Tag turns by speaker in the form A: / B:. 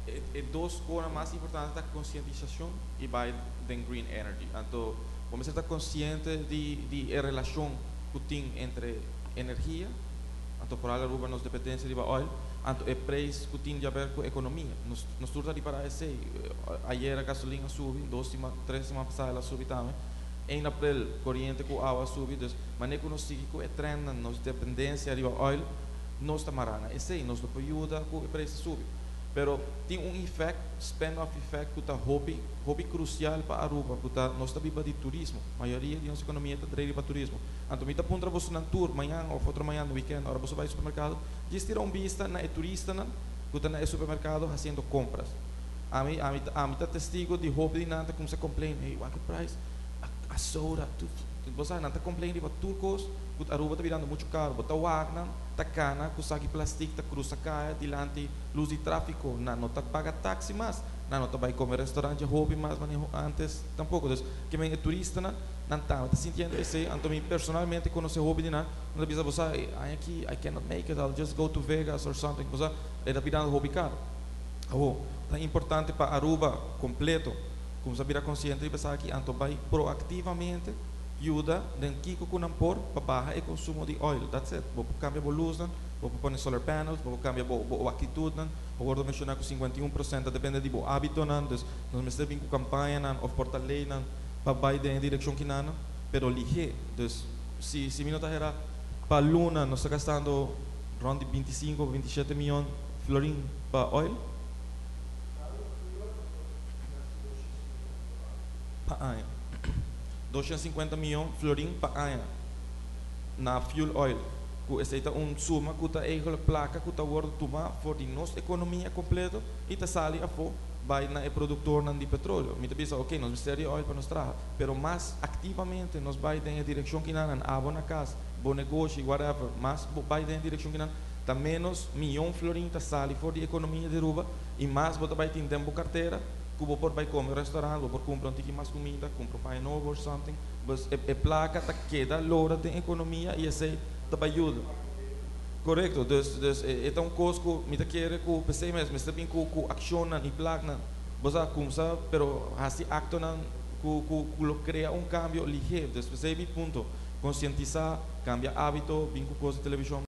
A: E dos cosnan mas importante ta concientisacion y bay den green energy. Anto, bo ta consciente di e relacion cu tin entre energia, anto por Aruba nos dependencia di oil, anto e prijs cu tin di haber cu economia. Nos tur ta para esey. Ayera gasolina a subi, 2 siman, 3 siman pasa el a subi tambe. Na april, coriente cu awa a subi, dus manera cu nos sigui cu e trend, nos dependencia di oil, nos ta mara na esey, nos no por yuda cu e prijs subi. Pero tin un effect, spin-off effect, cu ta hopi, hopi crucial pa Aruba, cu ta, nos ta biba di turismo. Mayoria di nos economia ta draai pa turismo. Anto, mi ta puntra boso nan tur, mañan of otro mañan, no weekend, ora boso bay supermercado, djis tira un bista na e turistanan, cu ta na e supermercado haciendo compras. Ami ta testigo di hopi di nan ta cuminsa complain: "Hey, what the price? A soda, tu, bo sa, nan ta complain di tur cos, cu Aruba ta birando mucho caro." Bo ta wak nan, ta cana, cu saki plastic, ta cruza caya, dilanti luz di trafico, nan no ta paga taxi mas, nan no ta bay come restaurant hopi mas manera antes tampoco. Dus, kiermen e turistanan, nan ta sintiendo esey. Anto mi personalmente conoce hopi di nan, nan ta bisa: "Bo sa, aki, I cannot make it, I'll just go to Vegas or something." Bo sa, e ta birando hopi caro. Oh, ta importante pa Aruba completo, cuminsa bira consciente y pensa cu anto bay proactivamente yuda den kico cu nan por pa baha e consumo di oil. That's it. Bo cambia bo luz, bo pone solar panels, bo cambia bo actitud, bo wordo menciona cu 51% ta depende di bo habitonan, dus nos mester bin cu campaña of por ta leynan pa bay den direccion cu nan, pero lihe. Dus si mi no ta era pa luna nos ta gastando rond di 25, 27 miyon florin pa oil. Pa aña. 250 miyon florin pa aña na fuel oil. Cu esey ta un suma cu ta eigenlijk placa cu ta wordo tuma for di nos economia completo y ta sali afo bay na e productornan di petroleo. Mi ta bisa, ok, nos mester di oil pa nos traha, pero mas activamente nos bay den direccion cu nan, abo na cas, bo negoshi, whatever, mas bay den direccion cu nan, ta menos miyon florin ta sali for di economia di Aruba y mas bo ta bay tin den bo cartera, cu bo por bay come restaurant, bo por cumpra un tiki mas cuminda, cumpra un paña nobo or something, mas e placa ta keda lora den economia y esey ta bay yuda. Correcto, dus e ta un cos cu mi ta kere cu p'esey mes, mester bin cu accion y plannan. Bo sa cuminsa, pero haci actonan cu lo crea un cambio lihe. Dus p'esey mi punto, concientisa, cambia habito, bin cu cos di television.